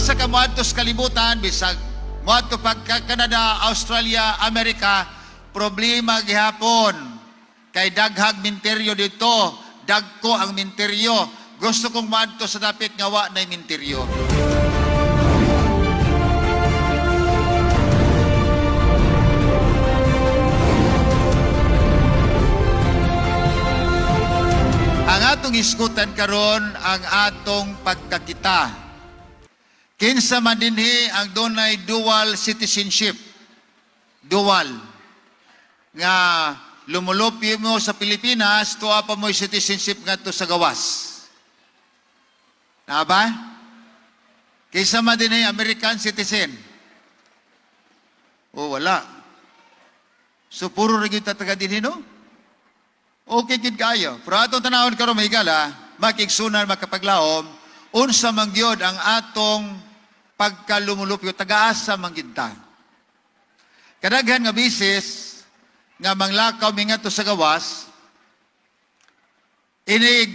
asa ka moadto sa kalibutan, bisag moadto pagka Canada, Australia, Amerika, problema gihapon. Kay daghag minteryo dito, dagko ang minteryo. Gusto kong moadto sa dapit nga wa nay minteryo. Ang atong iskutan karon ang atong pagkakita. Kinsa man dinhi ang dunay dual citizenship. Dual. Nga lumulupyo mo sa Pilipinas, tuwa pa mo'y citizenship ngadto sa gawas. Na ba? Kinsa man dinhi American citizen? O wala. So puro ra gyud ta taga dinhi, no? Okay gid kayo. Pero atong tanawon karon mahigala, makigsunan, makapaglaom, unsa man gyud ang atong pagkalumulupyo, tagaasa man gyud ta. Kadaghan nga bisis nga manglakaw mi ngadto sa gawas, inig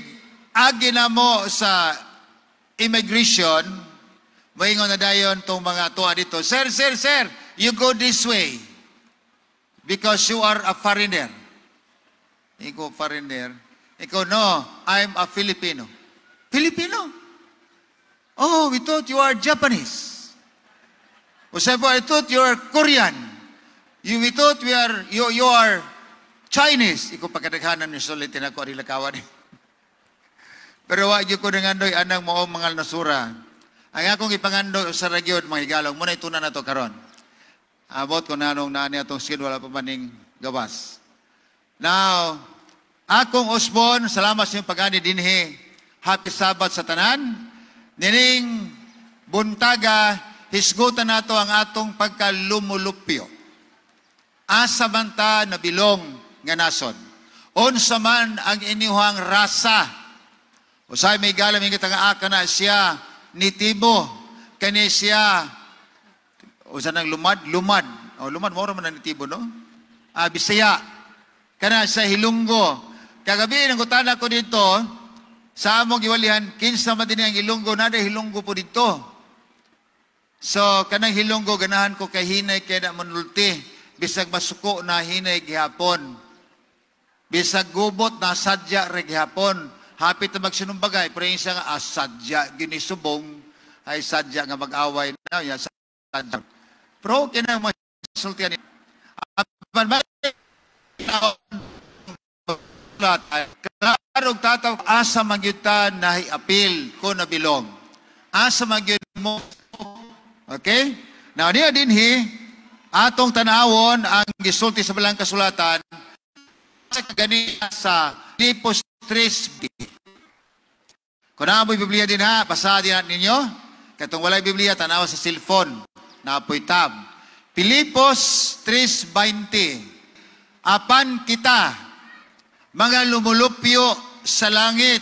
agi na mo sa immigration, moingon na dayon tong mga tuwa dito, "Sir, sir, sir, you go this way because you are a foreigner." Ikaw, foreigner. Ikaw, "No, I'm a Filipino." "Filipino? Oh, we thought you are Japanese. O sabi po, I thought you are Korean. We thought you are Chinese." Ikaw, pagkadaghanan ni sulitin ako, ari lakawan. Pero wa gyud ko nangandoy anang mao mga nasura. Ang akong ipangandoy sa ragyod, mga higalong, muna ito na to karon. Abot ko na nung naani atong skin, wala pa maning gawas. Now, akong usbon, salamat sa inyong pag-ani dinhi. Happy Sabbath sa tanan. Nining buntaga, hisgutan nato ang atong pagkalumulupyo. Asa man ta nabilong nga nasod? Unsa man ang inyuhang rasa? Usay may galam ingit ang aka na siya nitibo. Kani siya, usa nang lumad, lumad. O, lumad, mora man ang nitibo, no? Ah, Bisaya. Kana sa Hilonggo. Kagabi, nangutana ko dito, sa among giwalihan, kinsa man din ang Ilonggo, nada Hilonggo po dito. So, kanang Hilonggo, ganahan ko kay hinay kay na manulti. Bisag masuko na hinay gihapon. Bisag gubot na sadya re gihapon. Hapit na magsinumbagay, pero yung siya nga, sadya, ginisubong, ay sadya nga mag-away na, yan, sadya. Pero okay na masultian. Apan ba, klaro tataw, asa man gyud ta nahiapil ko nabilong. Asa man gyud mo. Okay? Now, niya dinhi, atong tanawon ang gisulti sa balang kasulatan sa gani sa Filipos 3. Kung naamoy Biblia din ha, basa din ninyo. Katong walay Biblia, tanawa sa cellphone. Naapoy tab. Filipos 3:20. Apan kita, mga lumulupyo sa langit,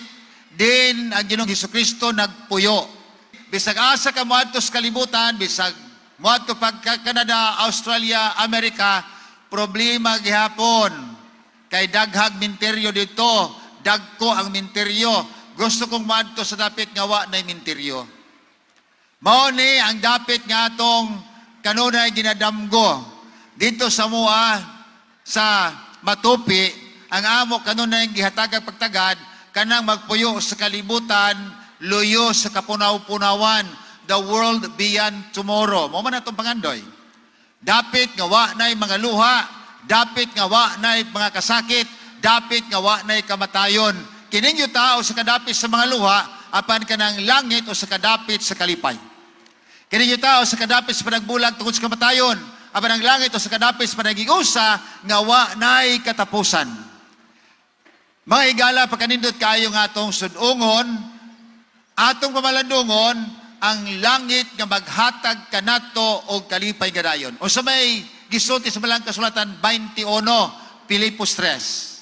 din ang Ginoong Hesukristo nagpuyo. Bisag asa ka moadto sa kalibutan, bisag moadto pagka Canada, Australia, Amerika, problema gihapon. Kay daghag minteryo dito, dagko ang minteryo. Gusto kong moadto sa dapit nga wa nay minteryo. Mao ni ang dapit nga atong kanunay ginadamgo. Dito sa mua sa Matupi, ang amo kanunay gihatagag pagtagad kanang magpuyo sa kalibutan, luyo sa kapunaw-punawan, the world beyond tomorrow. Mao man atong pangandoy. Dapit nga wa nay mga luha, dapit nga wa nay mga kasakit, dapit nga wa nay kamatayon. Kining tao sa kadapit sa mga luha, apan kanang langit o sa kadapit sa kalipay. Kining tao sa kadapit sa panagbulag tungod sa kamatayon, apan ang langit o sa kadapit sa panagigusa nga wa nay katapusan. Mga higala, pagkanindot kayo nga atong sudungon, atong pamalandungon, ang langit nga maghatag kanato og kalipay gadayon. O sa may gisulti sa malang kasulatan 21, Filipos 3.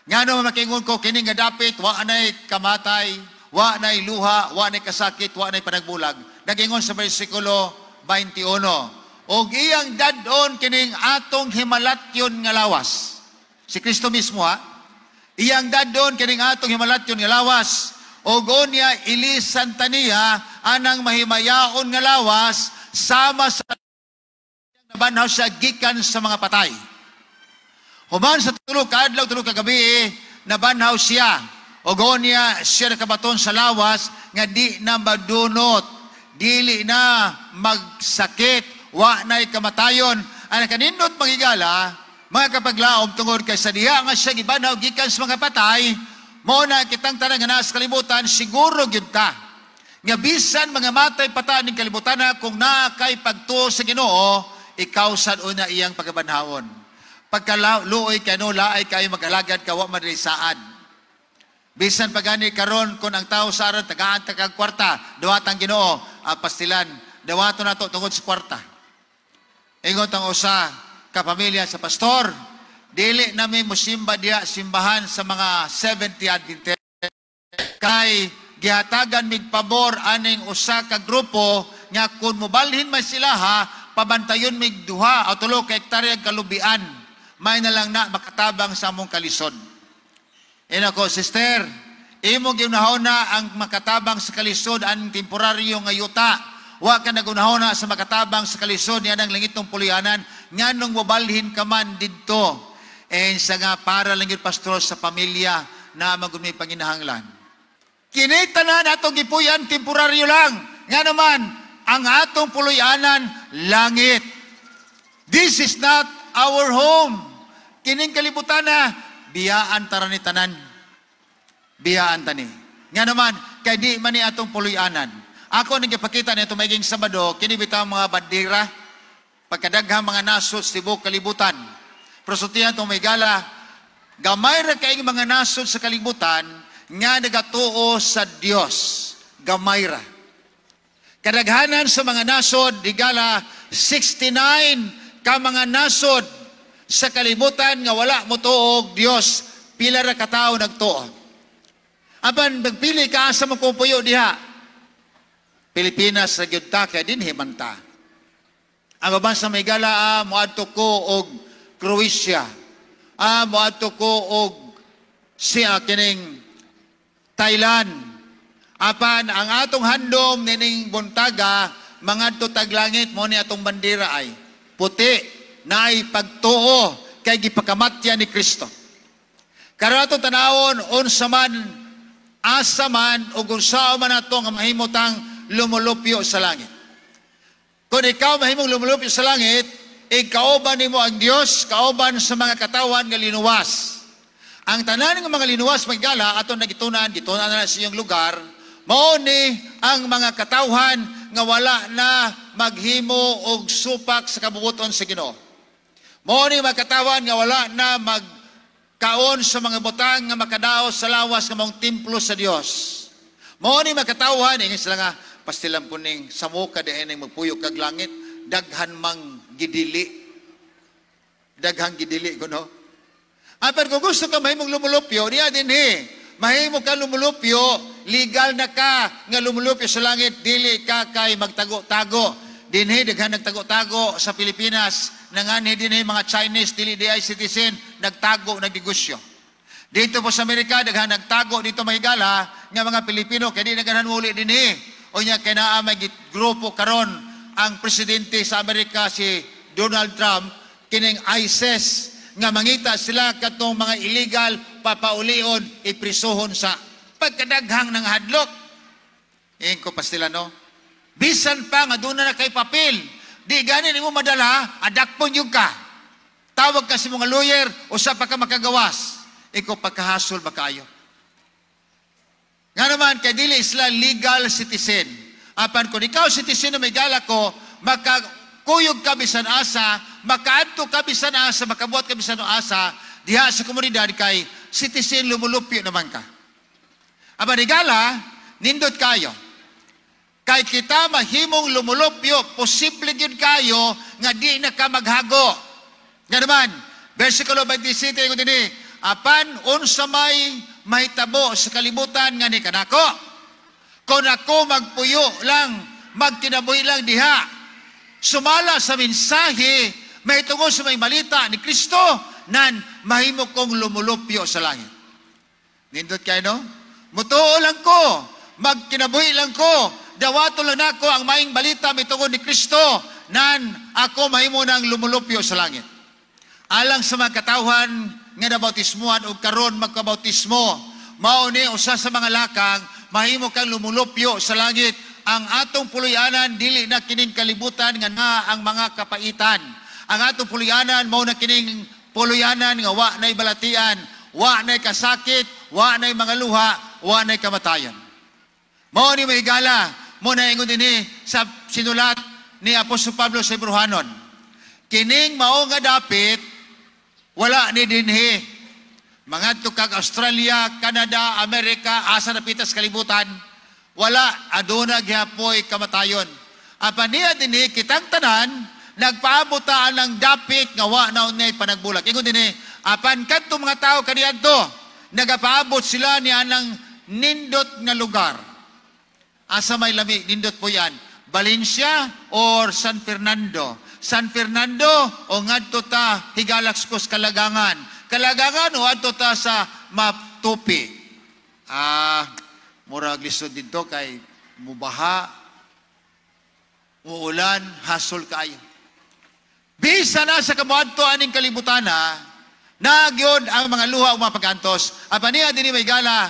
Ngano makingon ko kini nga dapit wa nay kamatay, wa nay luha, wa nay kasakit, wa nay panagbulag. Nagingon sa bersikulo 21. Og iyang dad-on kining atong himalatyon nga lawas. Si Kristo mismo ha. Iyang dad-on kining atong himalatyon nga lawas. Ug unya ilisan ta niya anang mahimayaon nga lawas sama sa nabanhaw siya gikan sa mga patay. Human sa 3 ka adlaw, 3 ka gabi, nabanhaw siya. Ug unya siya nakabaton sa lawas nga di na madunot, dili na magsakit, wa na'y kamatayon. Ang nakanindot magigala, mga kapaglaom, tungod kay sa diha nga siya gibanhaw gikan sa mga patay, mao na kitang tanan nga naa sa kalibutan, siguro gyud ta nga bisan mga matay pa ta ning kalibutan na, kung naa kay pagtuo sa Ginoo, ikaw sad una iyang pagabanhawon. Pagkaluoy kay no, laay kayo mag-alagad ka, wa man diri saad. Bisan pa gani karon kung ang tao sa aron tagaan ta kag kwarta, duwatang Ginoo, pastilan, dawaton nato tungod sa kwarta. Ingon ang usa ka pamilya sa pastor, dili nami musimba diha simbahan sa mga 70 Adventist kay gihatagan mig pabor aning usa ka grupo nga kun mobalhin man sila ha, pabantayon mig 2 o 3 ka hektarya kalubian, may na lang na makatabang sa among kalisod. Inako, sister, imo ginahona ang makatabang sa kalisod ang temporaryo nga yuta. Wa ka nagunahona sa makatabang sa kalisod niya ng langitong pulianan, nganong mobalhin ka man didto? Eh sa nga para lang yun, pastor, sa pamilya na magumi panginahanglan. Kini tanan atong gipuy-an temporaryo lang. Nga naman, ang atong puloy-anan, langit. This is not our home. Kining kalibutan na, biyaan tara ni tanan. Biyaan tani. Nga naman, kay di man ni atong puloy-anan. Ako nang gipakita nito maging Sabado, kini bitaw mga bandera, pagkadaghang mga nasod sa tibuok kalibutan. Pero sultihan itong may gala, gamay ra kayong mga nasod sa kalibutan nga nagatuo sa Dios. Gamay ra. Kadaghanan sa mga nasod, higala 69 ka mga nasod sa kalibutan nga wala motuo og Dios, pila ra ka tawo nagtuo. Apan magpili ka asa mo puyo diha. Pilipinas sa gyud ta kay dinhi man ta. Ang uban sa may gala, moadto ko og Croatia. Moadto ko og siya kining Thailand. Apan ang atong handom nining buntaga, mangadto tag langit, mo ni atong bandera ay puti naay pagtuo kay gipakamatya ni Kristo. Karon atong tanawon unsa man, asa man ug unsa man ato nga mahimutang lumulupyo sa langit. Kung ikaw mahimong lumulupyo sa langit, ikauban nimo ang Dios, kauban sa mga katawan nga linuwas. Ang tanan nga mga linuwas maggala aton nagitunan, gitunan na sa iyong lugar, mao ni ang mga katawhan nga wala na maghimo og supak sa kabubuton sa Ginoo. Mao ni mga katawan nga wala na magkaon sa mga butang nga makadaos sa lawas nga maong templo sa Dios. Mao ni mga katawhan, ingon sila nga, pastilan po ning samo ka diay ning magpuyo kag langit, daghan mang gidili. Daghang gidili kuno. Pero kung gusto ka mahimong lumulupyo, niya dinhi. Mahimo ka lumulupyo, legal na ka nga lumulupyo sa langit, dili ka kay magtago-tago. Dinhi daghan nagtago-tago sa Pilipinas, nanganhi dinhi mga Chinese dili di ay citizen, nagtago nagnegosyo. Dito po sa Amerika daghan nagtago dito mahigala nga mga Pilipino kay di na ganahan muli dinhi. Unya kay naa may grupo karon ang presidente sa Amerika si Donald Trump kining ISIS nga mangita sila katong mga illegal papaulion iprisuhon sa pagkadaghang ng hadlok. Ingko pa sila no. Bisan pa nga doon na kay papel, di gani nimo madala, adakpon yung ka. Tawag ka sa mga lawyer, usa pa ka makagawas. Ikaw pagkahasol ba kayo? Nga naman, kay dili sila legal citizen. Apan kung ikaw citizen na may gala ko, makakuyog ka bisan asa, makaadto ka bisan asa, makabuhat ka bisan asa, diha sa komunidad kay citizen lumulupyo naman ka. Apan higala, nindot kayo. Kay kita mahimong lumulupyo, posible gyud kayo nga di na ka maghago. Nga naman, versikulo 27, ingon dinhi, apan unsa may mahitabo sa kalibutan nga ni kanako. Kung ako magpuyo lang, magkinabuhi lang diha, sumala sa mensahe, mahitungod sa may malita ni Kristo, nan mahimo kong lumulupyo sa langit. Nindot kayo, no? Mutuo lang ko, magkinabuhi lang ko, dawato lang nako ang maayong balita mitungod ni Kristo, nan ako mahimo nang lumulupyo sa langit. Alang sa mga katawhan nga nabautismuhan og karon magkabautismo, mao ni usa sa mga lakang mahimo kang lumulupyo sa langit. Ang atong puloy-anan dili na kining kalibutan nga naa ang mga kapaitan. Ang atong puloy-anan mao na kining puloy-anan nga wa nay balatian, wa nay kasakit, wa nay mga luha, wa nay kamatayan. Mao ni mahigala, mo na ingon dinhi sa sinulat ni Apostol Pablo sa Hebreohanon. Kining mao nga dapit wala ni dinhi. Mangadto kag Australia, Canada, Amerika, asa na pitas kalibutan, wala, aduna gihapoy kamatayon. Apan niya dinhi kitang tanan nagpaabot ta ng dapit nga wa na unnay panagbulag. Ingon dinhi, apan kadto mga tawo kaniadto nagapaabot sila niya ng nindot nga lugar. Asa may lami nindot po yan? Valencia or San Fernando? San Fernando o ngadto ta higalakskos Kalagangan? Kalagangan o adto ta sa Matupi? Murag lisod dito kay mubaha, muulan, hasol kaayo. Bisa na sa kamuadto aning kalibutan na, nagyod ang mga luha o mga pag-antos. Apan niya dinhi may gala,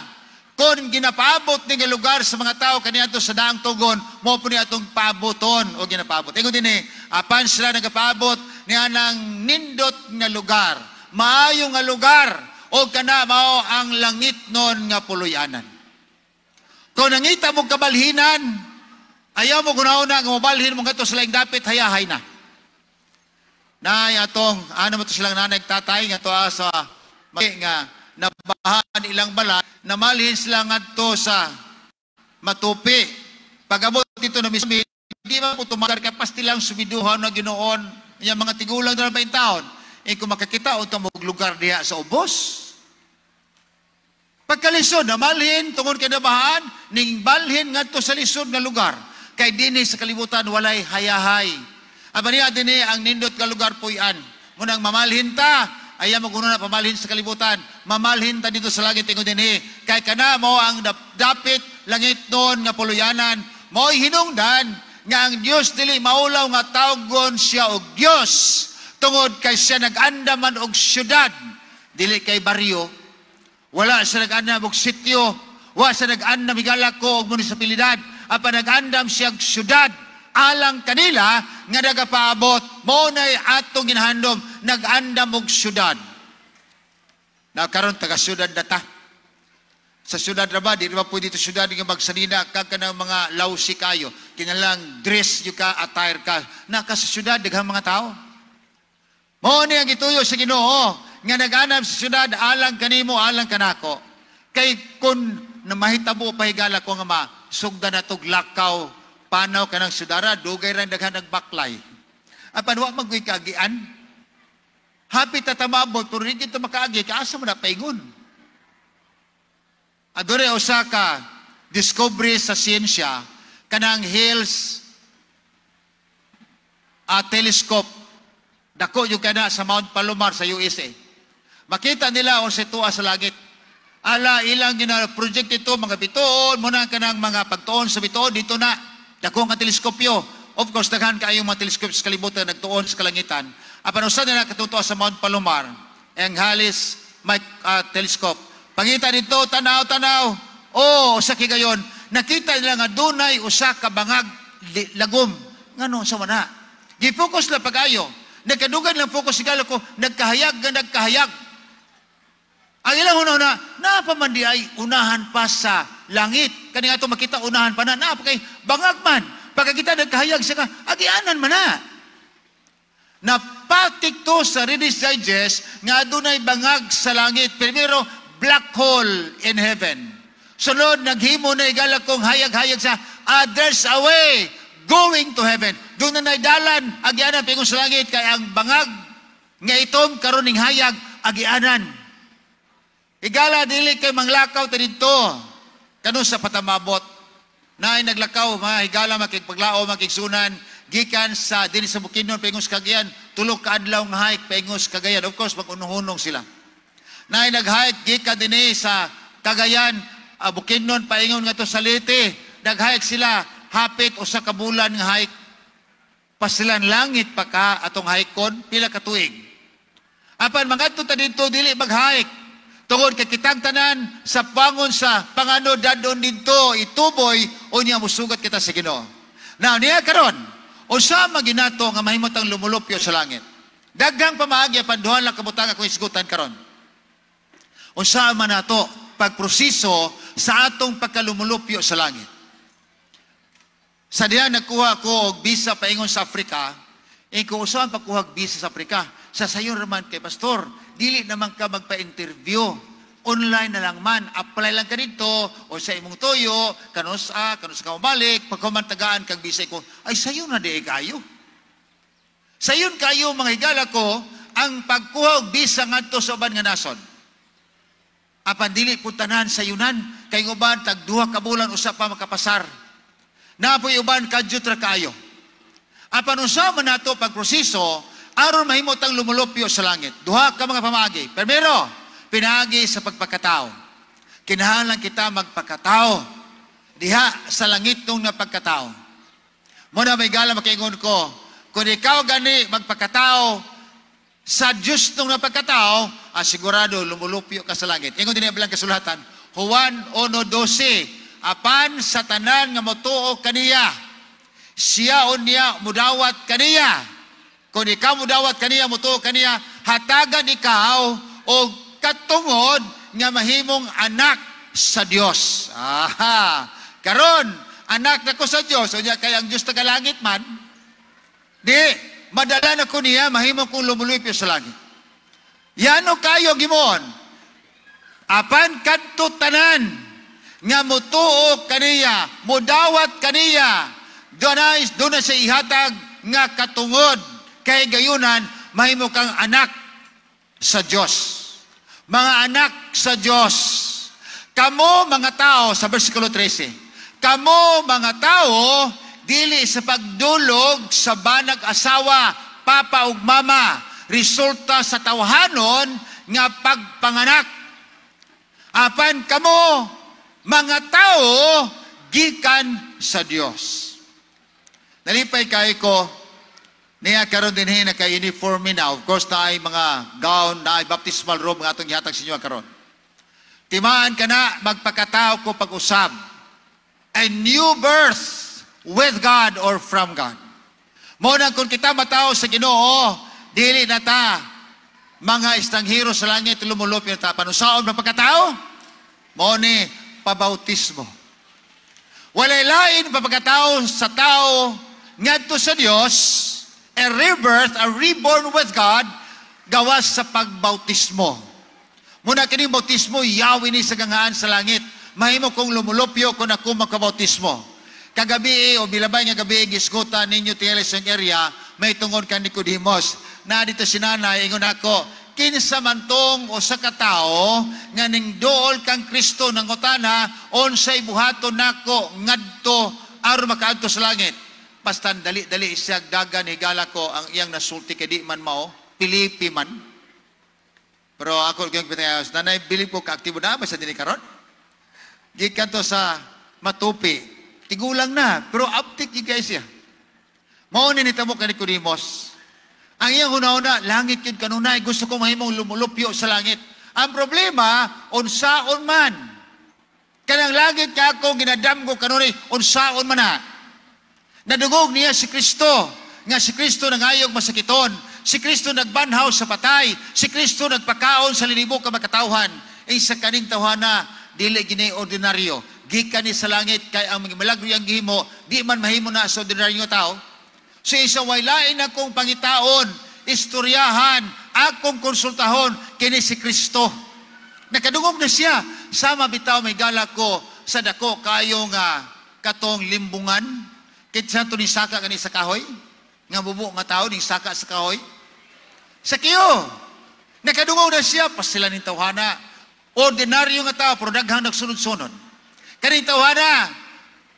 kung ginapaabot ni nga lugar sa mga tao kaniadto sa daang tugon, mo po niya atong paaboton o ginapaabot. Ingon dinhi, apan sila nagapaabot niya ng nindot nga lugar, maayo nga lugar, o kana mao ang langit nun nga puloy-anan. Kung nangita mo kabalhinan, ayaw mo kunauna nga mabalhin mo ngadto sa laing dapit, hayahay na. Nay atong, ano mo to silang nanay tatay nga to sa nga nabahan ilang balay, namalhin sila ngadto sa Matupi. Pag-abot dito na mismo, hindi man po tumagar kay pastilang sumiduhan na Ginoon, yung mga tigulang na ba taon, eh kung makakita o tamog lugar diha sa ubos. Pagkalisod, namalhin, tungod kay nabahan, ning balhin ngadto sa lisod nga lugar. Kay dinhi sa kalibutan walay hayahay. Apan niya dinhi ang nindot nga lugar puy-an. Munang mamalhin ta, ayaw mo kuno na pamalhin sa kalibutan. Mamalhin ta dito sa langit ingon dinhi. Kay kana mo ang dapit langit noon nga puluyanan. Mo'y hinungdan nga ang Dios dili maulaw nga tawgon siya og Dios tungod kay siya nag-andaman og syudad, dili kay baryo. Wala siya nag-andam og sityo, wala siya nag-andam higala ko og munisipalidad, apan nag-andam siya og syudad alang kanila nga nagapaabot. Mao nay atong ginahandom, nag-andam og syudad. Na karon taga syudad na ta. Sa syudad ra ba, di ba pwede ito syudad nga magsanina ka kanang mga lousy kayo. Kinalang dress yu ka, attire ka. Naka sa syudad, daghang mga tao. Mao ni ang gituyo sa Ginoo nga nag-anam sa syudad alang kanimo, alang kanako. Kay kun na mahitabo pa higala ko nga masugda na tog lakaw panaw kanang syudara, dugay ra daghan nagbaklay. Apan wa man ko'y kaagian. Happy ta tamabot pero di kita makaagi kaasa mo na paingon. Adunay usa ka discovery sa siyensya kanang Hales telescope. Dako yung kana sa Mount Palomar sa USA. Makita nila unsay tuwa sa langit. Ala ilang gina-project ito mga bituon, muna kanang mga pagtuon sa bituon dito na dako nga teleskopyo. Of course daghan kaayong mga teleskopyo sa kalibutan nagtuon sa kalangitan. Apan usa nila katutuo sa Mount Palomar ang Hales telescope. Pangita dito, tanaw, tanaw. Oh, sa kigayon, nakita nila nga dunay usa ka bangag lagom. Ngano sa wana? Gi-focus lang pag-ayo. Nagkadugan lang focus sigalo ko, nagkahayag nga nagkahayag. Ang ilang una-una, napaman di ay unahan pa sa langit. Kani nga ito makita, unahan pa na, napa kay bangag man. Pagkakita nagkahayag siya ka, agianan man na. Napatik to sa Reader's Digest nga adunay bangag sa langit. Primero, black hole in heaven. Sunod, naghimo na igala kong hayag-hayag sa, there's a way going to heaven. Doon na naidalan, agianan pingon sa langit, kay ang bangag nga itom karon ning hayag, agianan. Igala, dili kay manglakaw ta didto. Kano sa patamabot. Naay naglakaw, mga higala, makigpaglao, makigsunan, gikan sa, dinhi sa Bukidnon, paingon sa Cagayan, tulo ka adlaw nga hike, paingon sa Cagayan. Of course, mag-unuhunong sila. Naay nag-hike, gikan dinhi sa Cagayan, Bukidnon paingon ngadto sa Leyte. Nag-hike sila hapit 1 ka bulan nga hike. Pasilan langit pa ka atong hike-on pila ka tuig. Apan mangadto ta didto, dili mag-hike. Tungod kay kitang tanan sa pangon sa panganod dadon didto ituboy, unya musugat kita sa Ginoo. Now niya karon, unsa man ginato nga mahimutang lumulupyo sa langit? Daghang pamaagi, apan duha lang kabutang akong isgutan karon. Unsa man nato pagproseso sa atong pagkalumulupyo sa langit? Sa diya nagkuha ko og visa paingon sa Africa, eh kung usahan pagkuha og visa sa Africa, sa sayon raman kay pastor, dili naman ka magpa-interview. Online na lang man, apply lang ka dito, o sa imong toyo, kanus ka mabalik, pagkamantagaan kag visa ko, ay sayon na di kayo. Sayon kayo, mga higala ko, ang pagkuha og visa ngadto sa uban nga nasod. Apan dili po tanan sayunan, kay uban tag 2 ka bulan usa pa makapasar. Napoy uban kadyot ra kaayo. Apan unsa man nato pagproseso aron mahimo tang lumulupyo sa langit? Duha ka mga pamaagi. Primero, pinaagi sa pagpakatao. Kinahanglan kita magpakatao diha sa langit nung napagkatao. Mo na may gala makaingon ko, kung ikaw gani magpakatao sa Diyos nung napagkatao, sigurado lumulupyo ka sa langit. Ingon din ang kasulatan, Juan 1:12, "Apan sa tanan nga motuo kaniya, siya unya mudawat kaniya." Kung ikaw mudawat kaniya, motuo kaniya, hatagan ikaw og katungod nga mahimong anak sa Dios. Aha. Karon, anak na ko sa Dios, unya kay ang Dios taga langit man, di madala na ko niya, mahimo kong lumulupyo sa langit. Yano kayo gimon. "Apan kadto tanan nga mutuo kaniya, mudawat kaniya, doon na siya ihatag nga katungod kay gayunan mahimo kang anak sa Dios." Mga anak sa Dios. Kamo mga tao, sa versikulo 13. "Kamo mga tao dili sa pagdulog sa banag asawa, papa ug mama, resulta sa tawhanon nga pagpanganak. Apan kamo mga tao gikan sa Dios." Nalipay kay ko niya karon dinhi naka-uniform na. Of course, na ay mga gown, na ay baptismal robe nga atong gihatag sa inyo karon. Timaan ka na magpakatao ko pag-usab. A new birth with God or from God. Mo na kung kita matao sa Ginoo, dili na ta mga estranghero sa langit, lumulupyo na ta. Panusaon ba pagkatao? Mo ni pabautismo. Walay lain pagkatao sa tao ngadto sa Dios, a rebirth, a reborn with God, gawas sa pagbautismo. Muna kining bautismo, yawi ni sa gangaan sa langit. Mahimo kong lumulupyo kung ako makabautismo. Kagabi o bilabay nga gabi, gisgutan ninyo tingali sa area, may tungod kan Nicodemus. Na dito si nanay, ingon ako, kinsa man tong usa ka tawo nga ning duol kang Kristo, nangutana, unsay buhaton nako ngadto aron makaadto sa langit? Basta dali-dali siya dagan, higala ko, ang iyang nasulti kay di man mao, Pilipi man. Pero ako yung pinayos, nanay, bilib ko kaaktibo na ba sa dinhi karon? Gikan to sa Matupi. Tigulang na, pero uptick gyud kay siya. Mao ni nitamo kay Nicodemus. Ang iyang huna-huna, langit yun kanunay, gusto ko mahimong lumulupyo sa langit. Ang problema, unsaon man. Kanang langit ka akong ginadamgo kanunay, unsaon man na. Nadungog niya si Kristo, nga si Kristo nangayog masakiton, si Kristo nagbanhaw sa patay, si Kristo nagpakaon sa linibo ka makatawhan. Eh sa kaning tawhana, dili gini ordinaryo. Gikan ni sa langit kay ang mga milagro yang gihimo, di man mahimo na sa ordinaryo nga tao. So isa way lain akong pangitaon, istoryahan, akong konsultahon, kini si Kristo. Nakadungog na siya. Sama bitaw, may gala ko, sa dako kayo nga katong limbungan. Kinsa to ni saka kani sa kahoy? Nga bubo nga tao ning saka sa kahoy? Sakeo. Nakadungog na siya, pasila ning tawhana. Ordinaryo nga tao, pero daghang nagsunod-sunod. Kaning tawhana,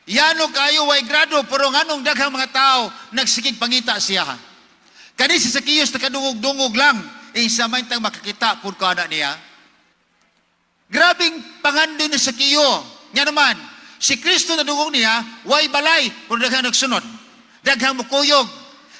yano kayo way grado, pero nganong daghang mga tao nagsigig pangita siya. Kani si Zacchaeus nakadungog-dungog lang, eh sa may tang makakita pud ka na niya. Grabing pangandoy ni Zacchaeus. Nga naman, si Kristo nadungog niya, way balay, kung daghang nagsunod. Daghang mukuyog.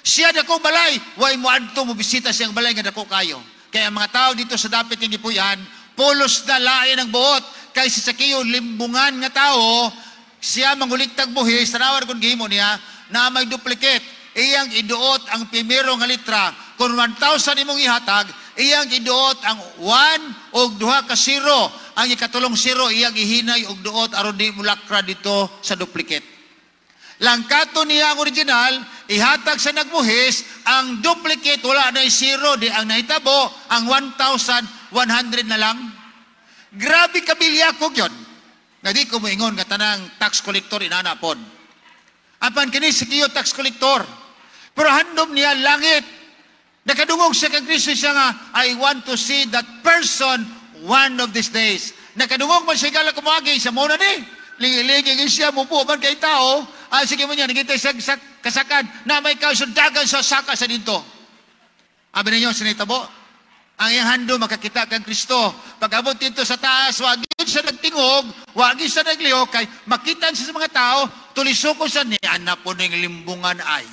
Siya dako balay, way moadto mo bisita siyang balay nga dako kayo. Kaya ang mga tao dito sa dapit ng gipuy-an, pulos na lain ang buot. Kay si Sakeo, limbungan nga tao, siya manguliktag buhis, tanawar kung gihimo niya, na may duplicate. Iyang iduot ang primero nga litra. Kung 1,000 imong ihatag, iyang iduot ang 1 o 2 ka 0. Ang ikatulong 0, iyang ihinay og duot aron di mulakra dito sa duplicate. Langkato niya ang original, ihatag sa nagbuhis, ang duplicate wala na zero, di ang nahitabo, ang 1,100 na lang. Grabe kabilyakog yun. Nga di ko moingon nga tanang tax collector inana pod. Apan kini si Kiyo tax collector. Pero handom niya langit. Nakadungog siya kang Kristo, siya nga, "I want to see that person one of these days." Nakadungog man siya gala kumuagi, siya muna ni. Lingi-lingi siya, mupo man kay tao. Ah, sige mo niya, nagintay sa kasakan na may kausundagan sa saka sa dito. Abi ninyo, sinitabo. Ang iyang handom makakita kang Kristo. Pag-abot dito sa taas, wag yun siya nagtingog, wag yun siya naglihok, kay makita siya sa mga tao, tulisok ko siya, ni anak po ng limbungan ay.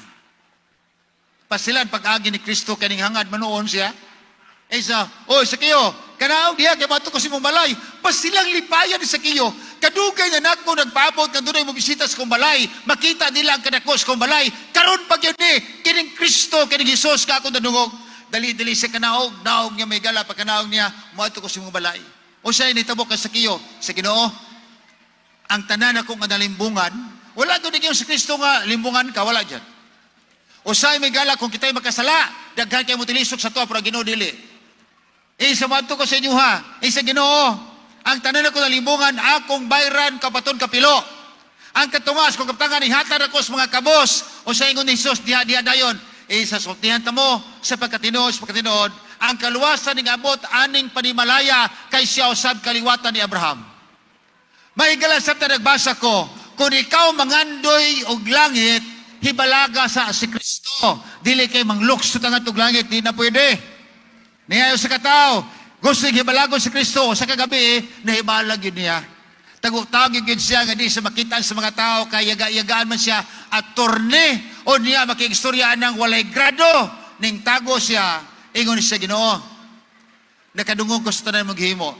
Pasilan pag-agi ni Kristo kaning hangad manuon siya. Eh sa, "Oy, Sakiyo, kanaog diha kay mato ko sa imong balay." Pasilang lipayan ni Sakiyo. Kadugay na nako nagpaabot nga dunay mo bisita sa kong balay. Makita nila ang kadako sa kong balay. Karon pag yun ni, kining Kristo, kining Hesus ka akong nadungog. Dali-dali siya kanaog, naog niya may gala, pagkanaog niya, "Moadto ko sa imong balay." O siya nitabo kay Sakiyo, sa Ginoo, ang tanan ako nga nalimbungan, wala doon yung si Kristo nga limbungan ka, wala dyan. Usay may gala kung kita'y makasala, daghan kay mo tilisok sa tuwa, pero Ginoo dili. Eh, sa ko sa inyo ha, eh, sa Ginoo, ang tanan ako nalimbungan, akong bayran kapaton kapilo. Ang katungas, kung kaptangan, ihatag ako sa mga kabos, o sa ingon ni Jesus, diha diha dayon. Eh, sa sultihan ta mo, sa pagkatinuod, ang kaluwasan ning abot aning panimalaya kay siya usab kaliwatan ni Abraham. Mahigala sa nagbasa ko, kung ikaw mangandoy og langit, hibalaga sa si Kristo. Dili kay manglukso ta nga langit, di na pwede. Niyayo sa katao, gusto hibalago si Kristo, sa kagabi, nahibalag yun niya. Tagutagin yun siya nga di sa makitaan sa mga tao, kay yaga-yagaan man siya, attorney, o niya makigstorya ng walay grado, ning tago siya, ingon siya, "Ginoo, nakadungog ko sa tanan maghimo.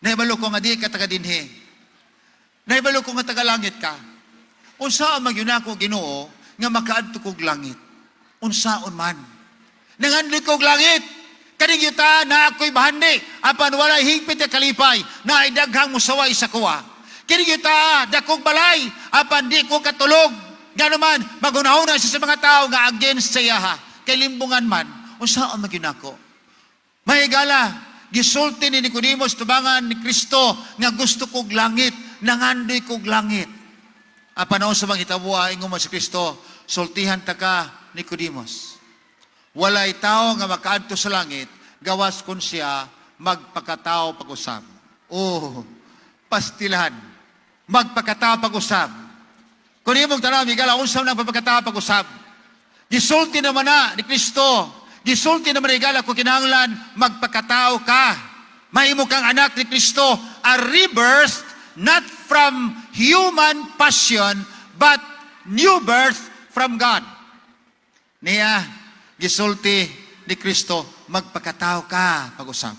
Nahibalo ko nga di ka taga dinhi. Nahibalo ko nga taga langit ka. Unsaon man gyud ako, Ginoo, nga makaadto kog langit? Unsaon man? Nangandoy kog langit. Kaning yuta na ako'y bahandi, apan walay hingpit nga kalipay, na ay daghang musaway sa kuwa. Kining yuta, dakong balay, apan di ko katulog." Ngano man, magunahuna siya sa mga tao nga against sa iyaha. Kay limbungan man, unsaon man gyud nako? Mahigala, gisulti ni Nicodemus tubangan ni Kristo nga gusto kog langit, nangandoy kog langit. Apan sa mga hitabo, ingon mo si Kristo, "Sultihan ta ka, Nicodemus. Walay tao nga makaadto sa langit, gawas kun siya magpakatao pag-usab." Oh, pastilan. Magpakatao pag-usab. Kung imong tanaw, higala, unsa nang pagpakatao pag-usab? Gisulti naman na ni Kristo. Gisulti naman higala kung kinahanglan magpakatao ka. Mahimo kang anak ni Kristo, a rebirth not from human passion, but new birth from God. Niya, gisulti ni Kristo, magpakatao ka pag-usab.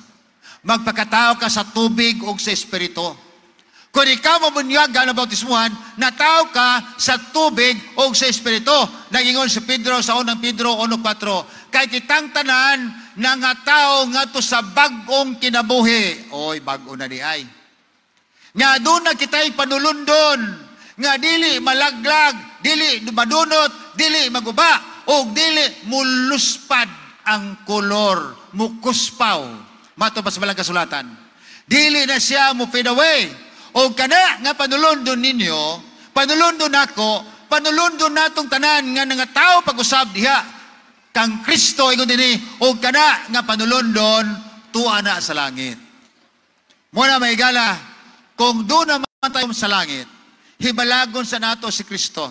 Magpakatao ka sa tubig o sa Espiritu. Kung ikaw mabunyag na bautismuhan, natao ka sa tubig o sa Espiritu. Nagingon si Pedro sa unang Pedro 1.4, kay kitang tanan na nga tao ngadto sa bag-ong kinabuhi. Oy, bag-o na di ay. Nga doon na kita'y panulundon, nga dili malaglag, dili madunot, dili maguba, o dili muluspad ang kolor, mukuspaw. Mato pa sa balang kasulatan. Dili na siya mo fade away. O kana nga panulundon ninyo, panulundon nako, panulundon natong tanan nga nangatao pag-usab diha kang Kristo, ingon dinhi, o kana nga panulundon tuwa na sa langit. Muna mahigala, kung doon naman tayo sa langit, hibalagon sa nato si Kristo.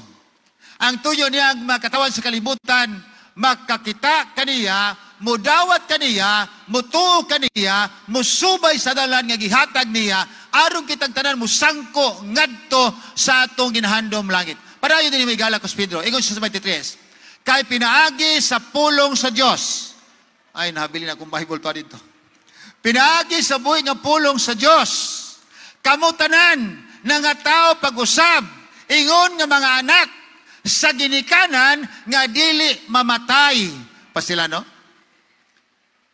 Ang tuyo niya ang makatawan sa kalibutan, makakita kaniya, mudawat kaniya, mutuo kaniya, musubay sa dalan nga gihatag niya, aron kitang tanan musangko ngadto sa atong ginahandom langit. Padayon din may gala ko Pedro. Ingon siya sa 23. Kay pinaagi sa pulong sa Dios. Ay, nahabilin akong Bible pa dito. Pinaagi sa buhi nga pulong sa Dios. Kamo tanan na nga tao pag-usab, ingon nga mga anak sa ginikanan nga dili mamatay. Pasila, no?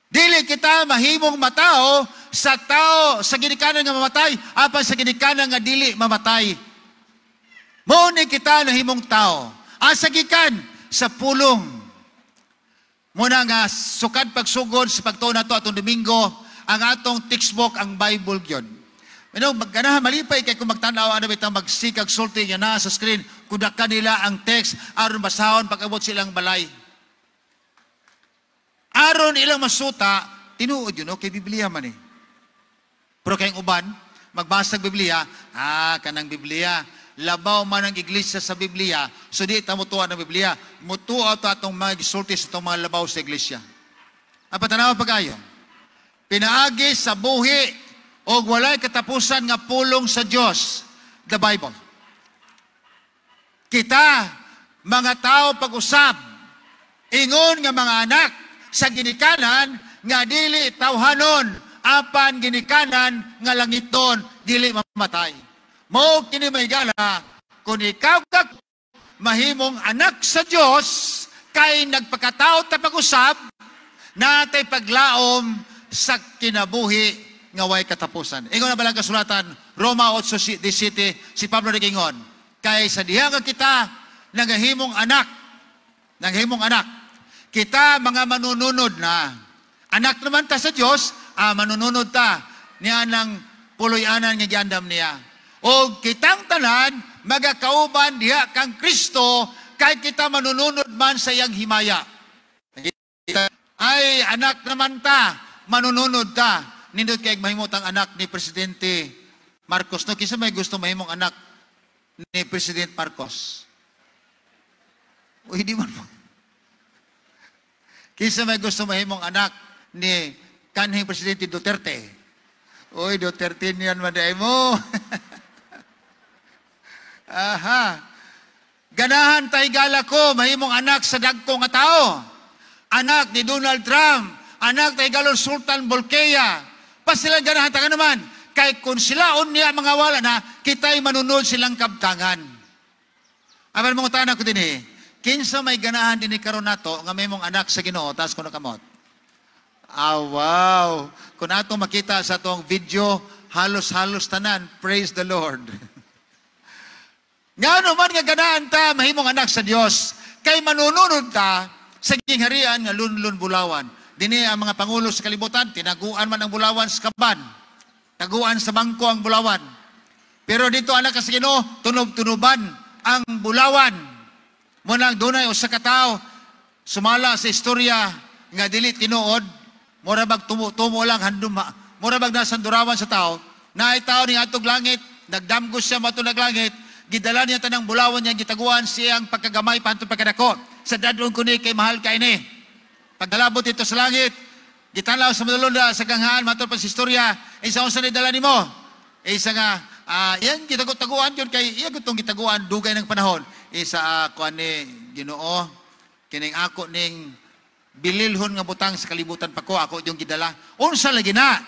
Dili kita mahimong matao sa tao sa ginikanan nga mamatay, apan sa ginikanan nga dili mamatay. Mao ni kita nahimong tao. Asa gikan? Sa pulong. Muna nga sukad pagsugod sa pagtuo nato atong Domingo, ang atong textbook ang Bible gyud. Pero magganahan malipay kay kung magtan-aw ano bitang magsikag sulti nga naa sa screen kung kanila ang text aron basahon pag-abot silang balay. Aron ilang masuta, tinuod yun, okay, Biblia man eh. Pero kayong uban, magbasa Biblia, kanang Biblia, labaw man ang iglesia sa Biblia, so di ta mutuwa ng Biblia, mutuwa ta atong mga gisulti sa itong mga labaw sa iglesia. Ang patanaw pag-ayo, pinaagi sa buhi o walay katapusan nga pulong sa Dios, the Bible. Kita, mga tao pag-usab, ingon nga mga anak sa ginikanan nga dili tawhanon, apan ginikanan nga langiton, dili mamatay. Mao kini may gala, kung ikaw ka mahimong anak sa Dios, kay nagpakatao ta pag-usab, natay paglaom sa kinabuhi nga way katapusan. Ingon na balang kasulatan, Roma 8:17, si Pablo nagingon, kay sa diha nga kita nagahimong anak, nagahimong anak, kita mga manununod na, anak naman ta sa Dios, manununod ta niya ng puloy-anan nga giandam niya. O kitang tanan, magakauban diha kang Kristo, kay kita manununod man sa iyang himaya. Ay, anak naman ta, manununod ta. Nindot kay mahimot ang anak ni Presidente Marcos. No, kinsa may gusto mahimong anak ni President Marcos? O hindi man mo. Kinsa may gusto mahimong anak ni kanhing Presidente Duterte? Uy, Duterte niyan maday mo. Aha. Ganahan tay gala ko mahimong anak sa dagko nga tao. Anak ni Donald Trump, anak tay galon Sultan Bolkiah. Pasilang ganahan ta ka naman. Kay kung sila unya mga wala na, kita'y manunod silang kabtangan. Apan mga tanan ko din eh, kinsa may ganahan din karon nato nga may mong anak sa Ginoo, taas ko na kamot. Ah, wow. Kung atong makita sa atong video, halos-halos tanan, praise the Lord. Ngano man nga ganahan ta, mahimong anak sa Dios, kay manununod ta sa gingharian nga lunlun bulawan. Dini ang mga pangulo sa kalibutan, tinaguan man ang bulawan sa kaban. Taguan sa bangko ang bulawan. Pero dito anak sa Ginoo, tunob-tunuban ang bulawan. Munang dunay usa ka tawo sumala sa istorya nga dili tinuod, mura bag tumo lang handum, mura bag nasa durawan sa tao, naay tao ni atog langit, nagdamgos siya matong naglangit, gidala niya tanang bulawan niya gitaguan siyang pagkagamay pantong pagkadako. Sa dadong kuni kay mahal kay ni. Pagdalabot dito sa langit, gitanaw sa madalunda sa ganghaan, matod pa sa istorya, isa unsa ni dala nimo? Isa nga, yan gitago-taguan yun kay iya gutong gitaguan dugay ng panahon. Isa kuan ni Ginoo, kining ako ning bililhon nga butang sa kalibutan pa ko, ako yung gidala. Unsa lagi na?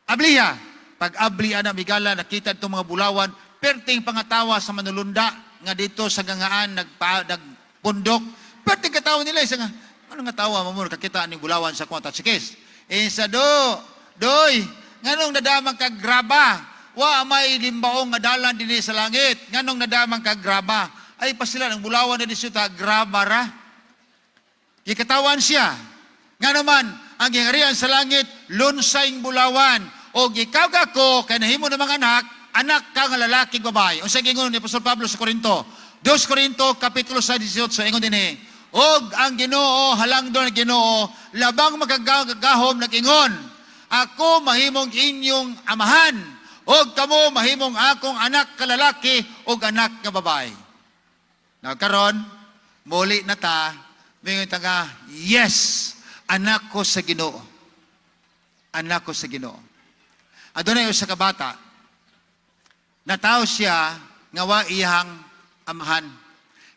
Abliha. Pag abli ana migala, nakita itong mga bulawan, perting pangatawa sa manulunda nga dito sa gangaan nagpundok. Perting katawa nila, isa nga, ano nga tawa mo mo, kakita ning bulawan sa kwanta sikis. Isa do, doy, nganong nadamang kagraba, wa may limbaong nga dalan dinhi sa langit, nganong nadamang kagraba. Ay pasila, ang bulawan na disuta, graba ra. Gikatawan siya. Nga naman, ang giharian sa langit, lunsayng bulawan. O ikaw ka ko, kay nahimo ng mga anak, anak ka nga lalaki babae. Unsa gingon ni Apostol Pablo sa Korinto? 2 Korinto, Kapitulo 6, 18, ingon dinhi. Og ang Ginoo, halangdon ang Ginoo, labang makagagahom nag-ingon, ako mahimong inyong amahan, og kamo mahimong akong anak kalalaki og anak nga babae. Now karon, muli na ta, mingon ta nga, yes, Anak ko sa Ginoo. Anak ko sa Ginoo. Adunay usa ka bata. Natawo siya nga wa iyang amahan.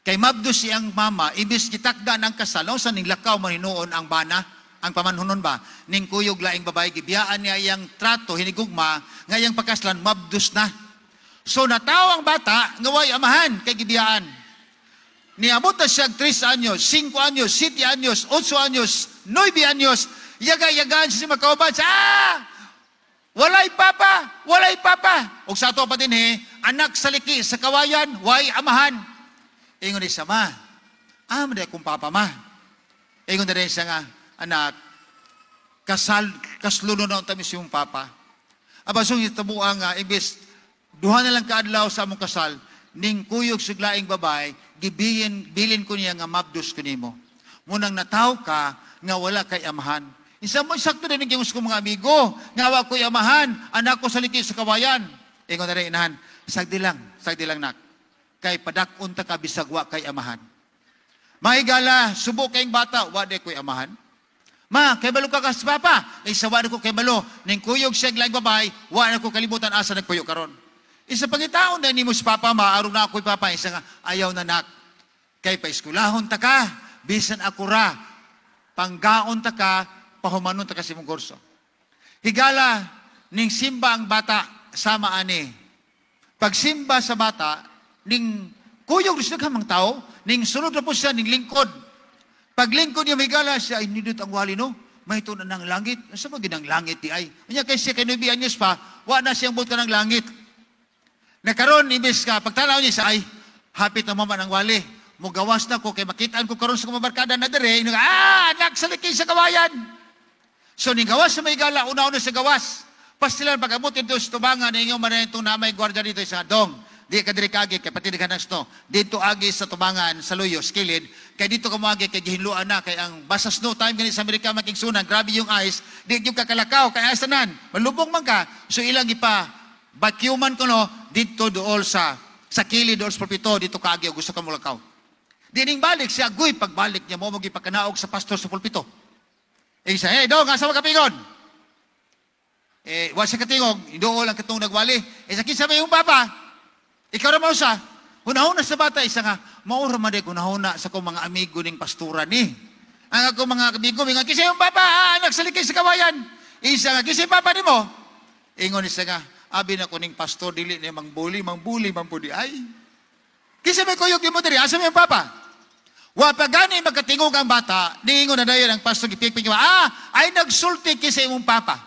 Kay mabdos siyang mama, imbis gitakda ng kasal, sa ning lakaw man hinuon ang bana, ang pamanhunon ba, ning kuyog laing babae, gibiyaan niya iyang trato, hinigugma, nga iyang pakaslan, mabdos na. So natawo ang bata, nga way amahan, kay gibiyaan. Niabot na siya 3 anyos, 5 anyos, 7 anyos, 8 anyos, 9 anyos, yaga-yagaan siya sa makauban. Ah! Walay papa! Walay papa! Og sa ato pa din he, anak sa liki, sa kawayan, way amahan. Ingon ni siya, "Ma, ah, man akong papa, ma." Ingon na rin siya nga, "Anak, kasal, kasluno na unta mi sa imong papa. Aba, so hitabuan nga, imbes, duha na lang kaadlaw sa among kasal, ning kuyog sa laing babae, gibilin, bilin ko niya nga mabdos ko nimo. Munang nataw ka, nga wala kay amahan." Isa mo, sakto din ang ko mga amigo, nga wa ko'y amahan, anak ko sa liki sa kawayan. Ingon na rin inahan, sagdi lang nak, kay padak-on ta ka bisag wa kay amahan." Mahigala, subo kayong bata, wa di ko'y amahan. "Ma, kay balo ka kas papa." "Ay, sa wa na ko kay balo. Ning kuyog siya laing babae, wa na ko kalibutan asa nagpuyo karon." "Isa pangitaon na nimo si papa, ma, aron na ako'y papa." Isa nga, "Ayaw na nak. Kay paeskwelahon ta ka, bisan ako ra. Panggaon ta ka, pahumanon ta ka sa imong kurso." Higala, ning simba ang bata, sama ani. Pagsimba sa bata, ning kuyog siya kamang tao, ning sunod na po siya, ning lingkod. Paglingkod niya, may siya, "Ay, nindot ang wali, no? May na ng langit. Sa mga ginang langit di ay?" Unya kay siya kay 9 anyos pa, wa na siyang buot ka ng langit. Nakaron, imbes ka, pagtanaw niya siya, "Ay, hapit na mama ng wali. Mugawas na ko, kay makitaan ko karon sa kumabarkada na dire, ah, anak sa liki sa kawayan." So, ning gawas sa may gala, una-una sa gawas. Pastilan, pag-abot dito sa tubangan, inyo man itong na may gwardiya dito sa dong. Di ka diri kagi, kay pati di ka ng snow. Dito agi sa tubangan, sa luyo, sa kilid, kay dito ka moagi, kay gihinluan na, kay ang basta snow time gani sa Amerika makigsunan, grabe yung ice, di yung kakalakaw, kay ice tanan, malubong man ka. So ilang ipa, vacuuman ko no, dito dool sa kilid dool sa pulpito, dito ka agi, gusto ka mulakaw. Dining balik siya, agoy, pagbalik niya mo, magipakanaog sa pastor sa pulpito. Eh siya, "Hey, dong, asa ka pingon?" Eh, wa siya katingog, dool ang katong nagwali. Eh, sa kinsa may yung papa? "Ikaw ra mausa." Hunahuna sa bata, isa nga, "Maura man di hunahuna sa akong mga amigo ning pastura ni. Ang ako mga amigo, nga, kinsa yung papa, ah, anak sa likay sa kawayan." Isa nga, "Kinsa yung papa nimo?" Ingon ni siya nga, "Abi na ko ning pastor, dili niya mangbuli, mangbuli, mangbuli. Ay, kinsa may kuyog nimo diri, asa may yung papa?" Wa pa gani magkatingog ang bata, niingon na dayon ang pastor, gipikpik, "Ah, ay nagsulti ki sa imong papa.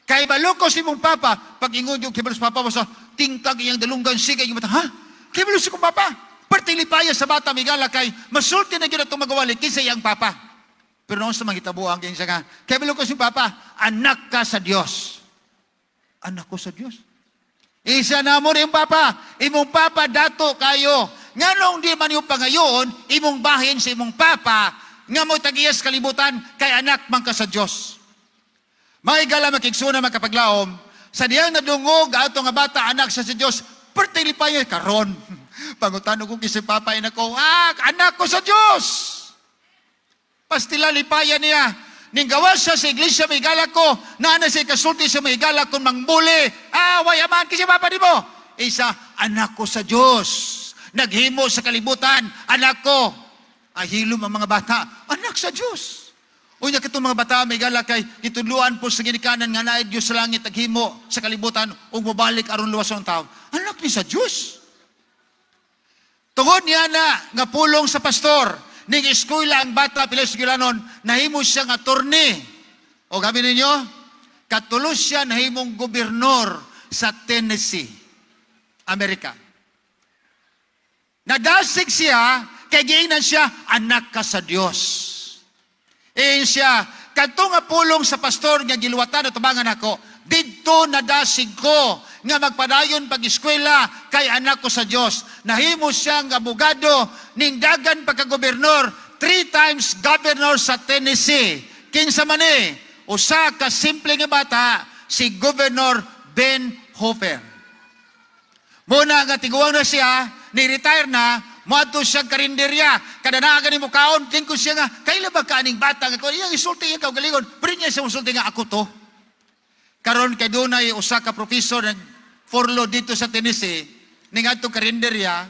Kay baloko sa imong papa." Pag ingon yung kibalo sa papa mo sa tingkag iyang dalunggan, sige iyang mata, "Ha? Kibalo sa kong papa?" Perting lipaya sa bata, migala kay masulti na gyud atong magawali kinsa iyang papa. Pero noon sa manghitabo ang siya nga, "Kay ko si papa, anak ka sa Dios." "Anak ko sa Dios." Isa na mo rin papa, imong papa dato kayo. Nganong di man yung pangayon, imong bahin sa imong papa, nga mo tagiyas kalibutan, kay anak man ka sa Dios. Mga igala makigsuna makapaglaom, sa diyang nadungog ato nga bata anak sa Dios, perti lipaya karon. Pangutano ko kisi papa ina ko, "Ah, anak ko sa Dios." Pastila lipaya niya. Ning gawas siya sa iglesia may gala ko, naa na siya kasulti sa may gala kung mangbuli. "Ah, way aman kasi papa di mo." Isa, "Anak ko sa Dios. Naghimo sa kalibutan, anak ko." Ahilom ang mga bata, anak sa Dios. Unya katong mga bata may gala kay gitudluan po sa ginikanan nga naay Dios sa langit naghimo sa kalibutan ug mobalik aron luwas ang tao. Anak ni sa Dios. Tungod niya na nga pulong sa pastor, ning eskwela ang bata pila eskwelanon, nahimo siya nga attorney. O gabi ninyo, katulos siya nahimong gobernador sa Tennessee, Amerika. Nadasig siya, kay giingnan siya, "Anak ka sa Dios." Eh siya, kadto nga pulong sa pastor nga giluwatan at tubangan ako, didto nadasig ko nga magpadayon pag-eskwela kay anak ko sa Dios. Nahimo siyang abogado, ningdagan pagka-gobernador, 3 times governor sa Tennessee. Kinsa man ni? Usa ka simple nga bata, si Governor Ben Hooper. Muna nga tiguang na siya, ni-retire na, Moadto siya karinderya, kada naa gani mo kaon, tingko siya nga, kaila ba ka aning bata nga ko iyang isulti iyang kaugalingon, pero niya siya musulti nga ako to. Karon kay dunay usa ka professor nag furlough dito sa Tennessee, ning adtong karinderya,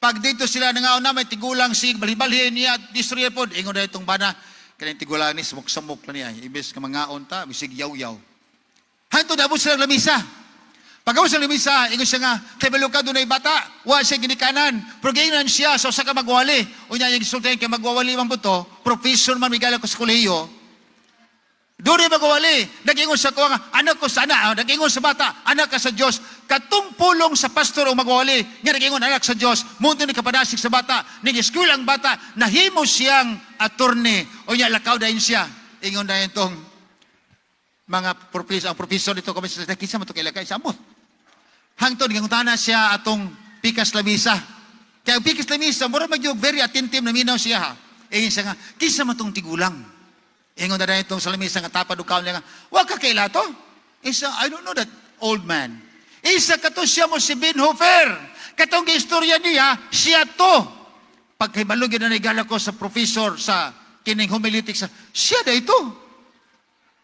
pag dito sila nangaon na may tigulang si balhibalhin niya at istorya pod, ingon na itong bana, kaning tigulang ni samok-samok na niya, ibis nga mangaon ta, bisig yaw-yaw. Hantod abot sila lamisa. Pag abot sa lamisa, ingon siya nga, kay balo ka dunay bata, wa siya ginikanan. Pero giingnan siya sa usa ka magwali. Unya iyang gisultihan kay magwawali man po to, professor man migala ko sa kolehiyo. Doon magwawali. Nag-ingon sa kuha nga, anak ko sa anak, nag-ingon sa bata, anak ka sa Diyos. Katong pulong sa pastor o magwawali, nga nag-ingon anak sa Diyos, mundo ni kapadasig sa bata, nag-school ang bata, nahimo siyang attorney. O niya, lakaw dahin siya. Ingon dahin tong mga professor, ang professor dito kami sa kinsa man to kaila kay samot. Hangtod gangutana siya atong pikas lamisa. Kaya ang pikas lamisa, mura magyug very attentive na minaw siya ha. Ingon siya nga, kinsa man tong tigulang. Ingon na itong sa lamisa nga tapad og kaon niya nga, wa ka kaila to? Isa, I don't know that old man. Isa kato siya mo si Ben Hofer. Katong istorya niya, siya to. Pagkahibalo gyud na nigala ko sa professor sa kining homiletics, siya da ito.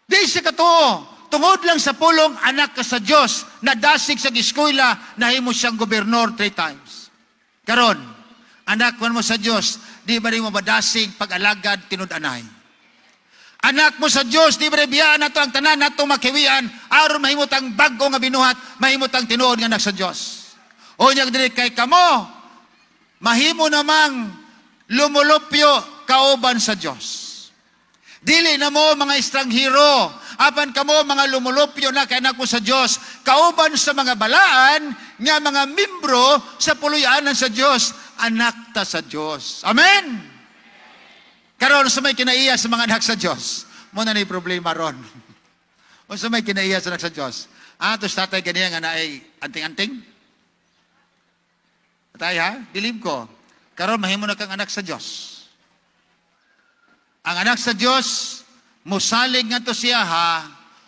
Di siya kato. Tungod lang sa pulong, anak ka sa Diyos, nadasig sa eskwela, nahimo siyang gobernador 3 times. Karon, anak man mo sa Diyos, di ba rin mo madasig pag-alagad tinud-anay? Anak mo sa Diyos, di ba rin biyaan nato ang tanan nato makiwian, aron mahimot ang bag-o nga binuhat, mahimot ang tinuod nga anak sa Diyos. O niya diri kay kamo, mahimo namang lumulupyo kauban sa Diyos. Dili na mo mga estranghero, apan kamo mga lumulupyo na kay anak mo sa Dios, kauban sa mga balaan nga mga membro sa puluyanan sa Dios, anak ta sa Dios. Amen. Karon sa may kinaiya sa mga anak sa Dios, mo na ni problema ron. O sa may kinaiya sa anak sa Dios. Ah, tos tatay ganiya nga naay anting-anting. Tatay ha, bilib ko. Karon mahimo na kang anak sa Dios. Ang anak sa Dios, musalig nga to siya ha,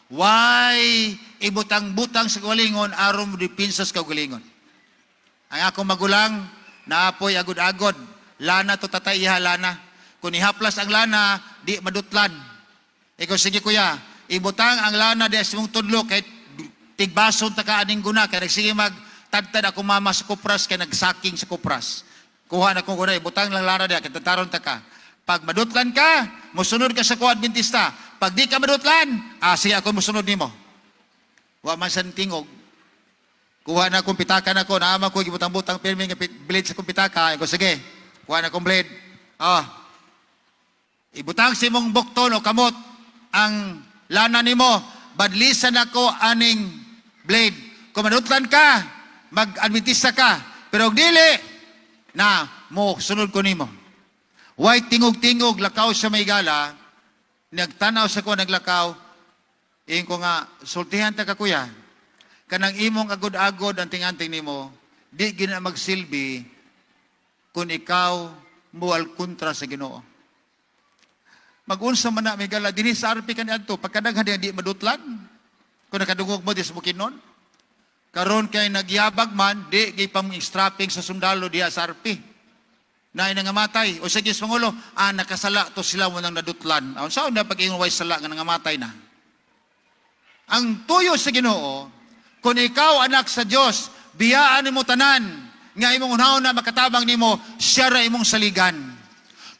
why ibutang-butang sa kaugalingon aron mo depensa sa kaugalingon. Ang akong magulang, naapoy agod-agod, lana to tatay iha lana. Kung ihaplas ang lana, di madutlan. Ikaw, sige kuya, ibutang ang lana di sa mong tudlo, kahit tigbason ta ka aning guna, kaya nagsige magtadtad ako mama sa kupras, kaya nagsaking sa kupras. Kuha na kong guna, ibutang lang lana di, kaya tataron ta ka. Pag madutlan ka, musunod ka sa ko Adventista. Pag di ka madutlan, sige ako musunod nimo. Wa man sa tingog. Kuha na akong pitaka na ko, naama ko, gibutang-butang pirmi nga blade sa akong pitaka. Ako, sige, kuha na akong blade. Ibutang si mong bukton o kamot ang lana nimo, badlisan ako aning blade. Kung madutlan ka, mag-Adventista ka. Pero og dili, na mo sunod ko nimo. Way tingog-tingog, lakaw sa may gala, nagtanaw sa ko, naglakaw, iyon ko nga, sultihan ta ka kuya, kanang imong agod-agod ang tinganting nimo, di gina magsilbi kung ikaw mual kontra sa Ginoo. Magunsa man na may gala, dinhi sa RP kaniadto, pagkadaghan di madutlan, kung nakadungog mo di sa Bukidnon, karon kay nagyabag man, di gipang strapping sa sundalo diha sa RP. Na nangamatay. O sa Diyos Pangulo, nakasala to sila mo nang nadutlan. Ang saan na pag-ingon way sala nga nangamatay na. Ang tuyo sa Ginoo, kung ikaw anak sa Diyos, biyaan nimo tanan, nga imong unahon na makatabang nimo, siya ra imong saligan.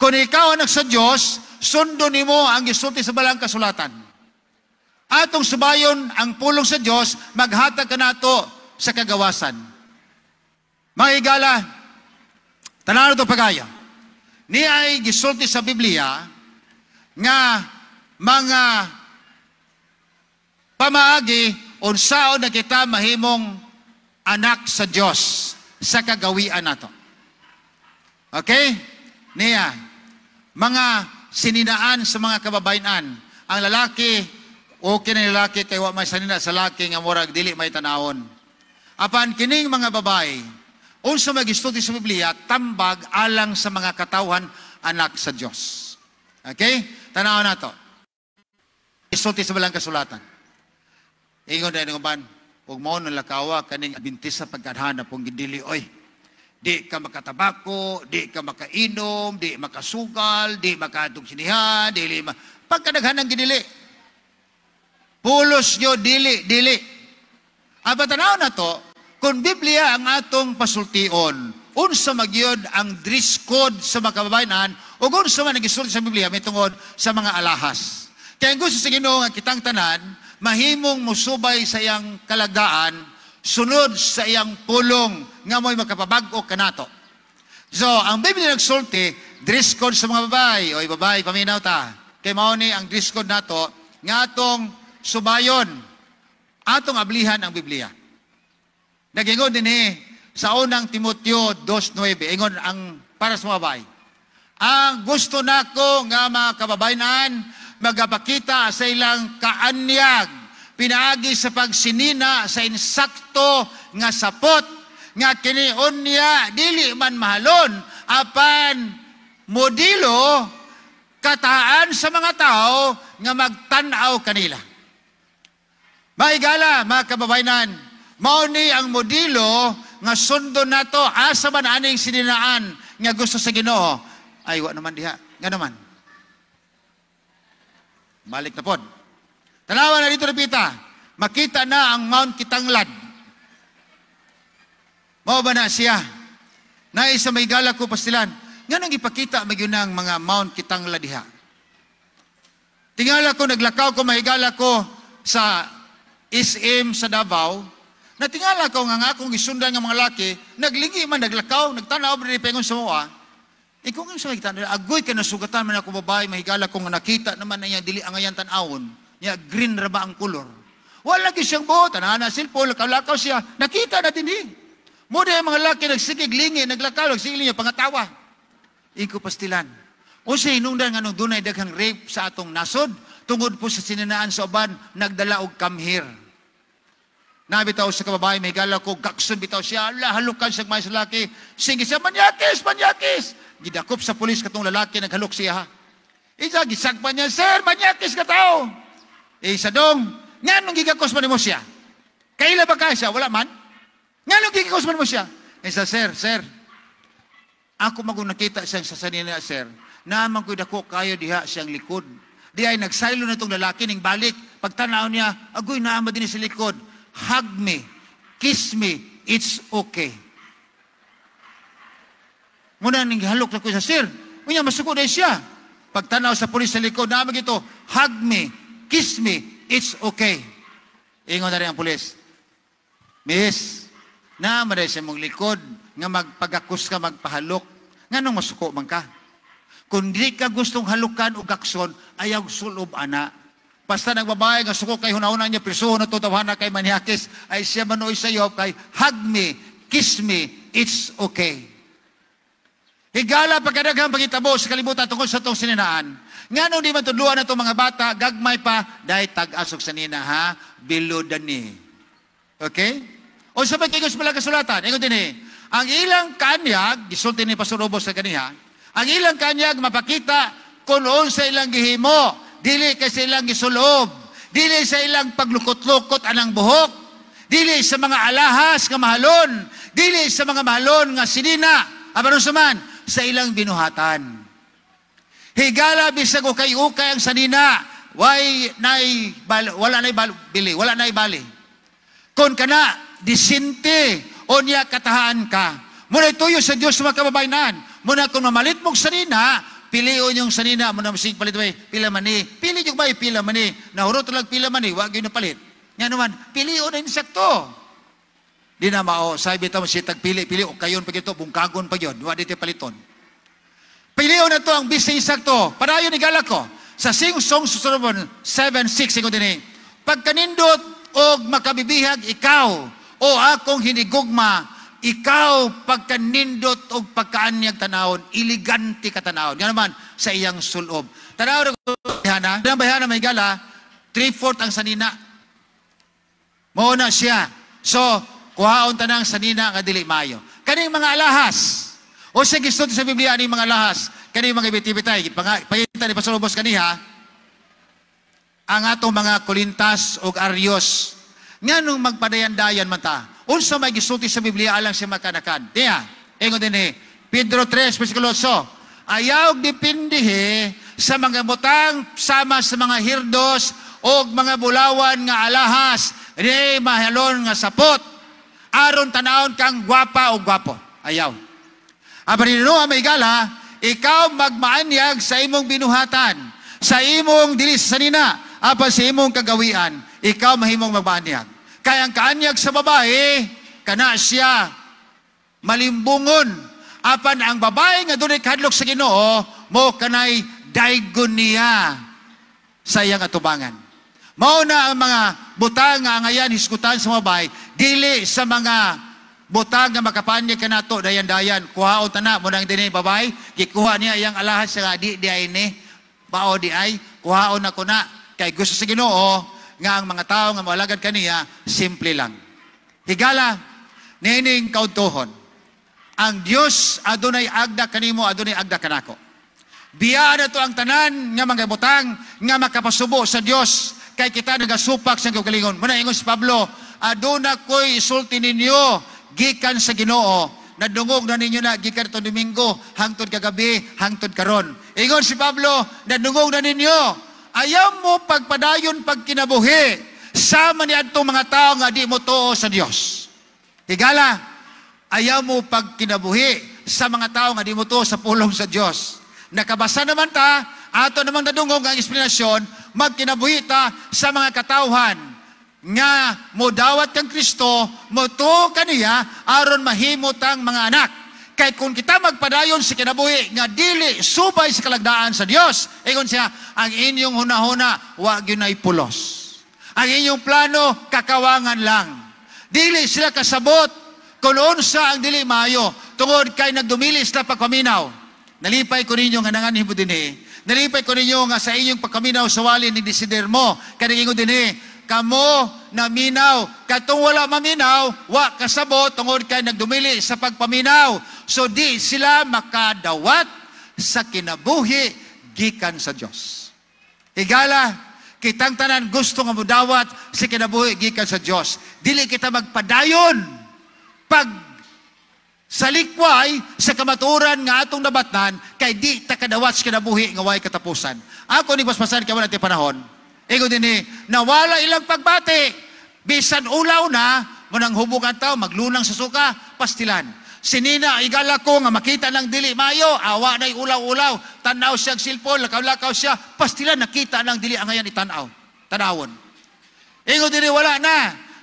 Kung ikaw anak sa Diyos, sundo nimo ang gisulti sa balang kasulatan. Atong subayon ang pulong sa Diyos, maghatag ka nato sa kagawasan. Mga higala, tanaw ito pagaya. Ni ay gisulti sa Biblia nga mga pamaagi unsaon na kita mahimong anak sa Dios sa kagawian nato. Okay? Niya, mga sininaan sa mga kababayan. Ang lalaki, okay na lalaki kay wa may sanina sa laki nga murag dili may tanawon. Apan kining mga babae, unsa may gisulti sa Biblia, tambag alang sa mga katawhan anak sa Dios. Okay? Tanaw nato. Gisulti sa balang kasulatan. Ingon na ban, ug mao nang lakawa kaning Adventista pagkadhana pong gidili oy. Di ka makatabako, di ka makainom, di makasugal, di makadtog sinihan, dili ma... Pagkadaghan ng gidili. Pulos nyo, dili, dili. Ang tanaw na to, kung Biblia ang atong pasultion, unsa magyud ang dress code sa mga kababayenan, o unsa man ang gisulti sa Biblia may tungod sa mga alahas. Kaya ang gusto sa Ginoo nga kitang tanan, mahimong musubay sa iyang kalagdaan, sunod sa iyang pulong nga mo'y makapabag-o kanato. So, ang Biblia nagsulti, dress code sa mga babae. Oy, babae, paminaw ta. Kay mao ni ang dress code nato, nga atong subayon, atong ablihan ang Biblia. Nagingon din eh, sa unang Timoteo 2:9, ingon ang para sa mga babae. Ang gusto nako nga mga kababayenan, magapakita sa ilang kaanyag, pinaagi sa pagsinina sa insakto nga sapot, nga kini unya dili man mahalon, apan modelo kataan sa mga tao nga magtan-aw kanila. Maigala, mga kababayenan, mao ni ang modelo nga sundon nato asa man aning sininaan nga gusto sa Ginoo. Ay, wa naman diha. Nga naman. Balik na pod. Tanawa na dito repita. Makita na ang Mount Kitanglad. Mao ba na siya? Naisa may gala ko pastilan. Nga nang ipakita magyun ang mga Mount Kitanglad diha. Tingala ko, naglakaw ko, mahigala ko sa SM sa Davao, na tingala ko nga nga akong gisundan nga mga laki, naglingi man, naglakaw, nagtanaw, ba pengon sa mua. Ikaw nga sa kita, agoy ka nasugatan man ako babae, mahigala ko nga nakita naman na niya, dili ang ayan tan-awon, niya green ra ba ang kolor. Wala lagi siyang buot, ana cellphone, lakaw-lakaw siya, nakita na din eh. Muna yung mga laki, nagsigig lingi, naglakaw, nagsigig niya, pangatawa. Iko pastilan. O sa hinungdan nga nung dunay daghang rape sa atong nasod, tungod po sa sininaan sa uban, nagdala og kamhir. Nabitaw sa kababae, may gala ko, gakson bitaw siya, ala, halukan siya may sa laki. Sige siya, manyakis, manyakis. Gidakop sa pulis katong lalaki, naghalok siya. Isa, gisagpan niya, sir, manyakis ka tao. Isa dong, nga nung gigakos man mo siya? Kaila ba ka siya? Wala man. Nga nung gigakos man mo siya? Isa, sir, sir, ako magung nakita siyang sasanina, sir, naman ko'y dako kayo diha siyang likod. Di ay nagsaylo na itong lalaki ning balik. Pagtanaw niya, agoy naama din sa likod. Hug me, kiss me, it's okay. Muna ning halok na ko sa sir. Unya masuko na siya. Pagtanaw sa pulis sa likod, naama gito, hug me, kiss me, it's okay. Ingon na rin ang pulis. Miss, naama na siya mong likod nga magpagakos ka, magpahalok. Nga nung masuko man ka. Kung di ka gustong halukan o gakson, ayaw sulob, ana. Basta nagbabae nga suko kay hunahuna niya, prisuho na to, tawhana kay manyakis, ay siya manoy sa iyo, kay hug me, kiss me, it's okay. Higala pagkadaghang pagitabo sa kalibutan tungkol sa itong sininaan. Nga nung di man tudluan na itong mga bata, gagmay pa, dahil tag-asok sa nina, ha? Bilo dani. Okay? O sa pagkikos pala kasulatan, ingon din eh, ang ilang kanyag, gisulti ni Pastor Robo sa kaniha, ang ilang kanyag mapakita kung sa ilang gihimo, dili kay sa ilang gisulob, dili sa ilang paglukot-lukot anang buhok, dili sa mga alahas nga mahalon, dili sa mga mahalon nga sinina, apan unsa man sa ilang binuhatan. Higala bisag ukay-ukay ang sanina, way nay wala nay bili, wala nay bali. Kon kana disinte o niya katahaan ka. Muna tuyo sa Dios mga kababayenan. Muna kung mamalit mong sanina, pilion yung sanina, muna masig palit bay, pila man ni, pili yung bay, pila man ni, nahurot lang pila man ni, wag yun na palit. Nga naman, pilion na insakto. Di na mao, sabi bitaw siya tagpili, pili, o kayon pag ito, bungkagon pag yun, wa dito paliton. Pilion na to ang bising insakto. Padayon ni galak ko. Sa Sing Song Solomon 7:6, ingon din eh, pagkanindot og makabibihag ikaw, o akong hinigugma, ikaw pagkanindot og pagkaanyag tanawon, elegante ka tanawon. Nga naman, sa iyang sulob. Tanaw na bayhana, ang bayhana may gala, 3/4 ang sanina. Mao na siya. So, kuhaon tanang sanina nga dili maayo. Kaning mga alahas, o sa gisulti sa Biblia aning mga alahas, kaning mga ibitibitay, pangita ni Pastor Lobos kaniha, ang atong mga kulintas og aryos. Nganong magpadayan-dayan man ta? Unsa may gisulti sa Biblia alang sa makanakan? Diya, Ingon dinhi, Pedro 3, versikulo 8, ayaw depindihe sa mga butang sama sa mga hirdos o mga bulawan nga alahas, di mahalon nga sapot, aron tanawon kang gwapa o gwapo. Ayaw. Apan hinuon, mga higala, ikaw magmaanyag sa imong binuhatan, sa imong dili sa sanina, apan sa imong kagawian, ikaw mahimong magmaanyag. Kaya ang kaanyag sa babae, kana siya malimbungon. Apan ang babae nga dunay kahadlok sa Ginoo, mo kanay daygon niya sa iyang atubangan. Mao na ang mga butang nga angayan hisgutan sa babae, dili sa mga butang nga makapaanyag kanato dayan-dayan. Kuhaon tana mo nang dinhi babae, gikuha niya iyang alahas nga di di ay ni, bao di ay, kuhaon na ko na. Kay gusto sa Ginoo nga ang mga tao nga moalagad kaniya, simple lang. Higala, nining kaudtuhon, ang Dios adunay agda kanimo, adunay agda kanako. Biyaan na to ang tanan nga mga butang nga makapasubo sa Dios kay kita nagasupak sa kaugalingon. Muna ingon si Pablo, aduna ko'y isulti ninyo gikan sa Ginoo. Nadungog na ninyo na gikan itong Domingo, hangtod kagabi, hangtod karon. Ingon si Pablo, nadungog na ninyo. Ayaw mo pagpadayon pagkinabuhi sama ni adtong mga tao nga di mo tuo sa Dios. Higala, ayaw mo pagkinabuhi sa mga tao nga di mo tuo sa pulong sa Dios. Nakabasa naman ta, ato namang nadungog ang eksplanasyon, magkinabuhi ta sa mga katawhan nga modawat kang Kristo, motuo kaniya aron mahimo tang mga anak. Kay kung kita magpadayon sa kinabuhi nga dili subay sa kalagdaan sa Dios, ingon siya, ang inyong hunahuna wa gyud pulos. Ang inyong plano kakawangan lang. Dili sila kasabot kung unsa ang dili maayo tungod kay nagdumili sila pagpaminaw. Nalipay ko ninyo nga nanganhi mo dinhi. Nalipay ko ninyo nga sa inyong pagkaminaw sa wali ni desider mo. Kaya ingon dinhi, kamo naminaw. Katong wala maminaw, wa kasabot tungod kay nagdumili sa pagpaminaw. So di sila makadawat sa kinabuhi gikan sa Dios. Higala, kitang tanan gusto nga modawat sa kinabuhi gikan sa Dios. Dili kita magpadayon pag sa likway sa kamatuoran nga atong nabatnan kay di ta kadawat sa kinabuhi nga way katapusan. Ako ni paspasan kay wala ti panahon. Ingon dinhi, nawala ilang pagbati. Bisan ulaw na, munang hubog ang tao, maglunang sa suka, pastilan. Sinina, igala ko nga makita ng dili mayo, awa na'y ulaw-ulaw, tanaw siya cellphone, lakaw-lakaw siya, pastilan, nakita ng dili angayan itanaw. Tanawon. Ingon dinhi, wala na.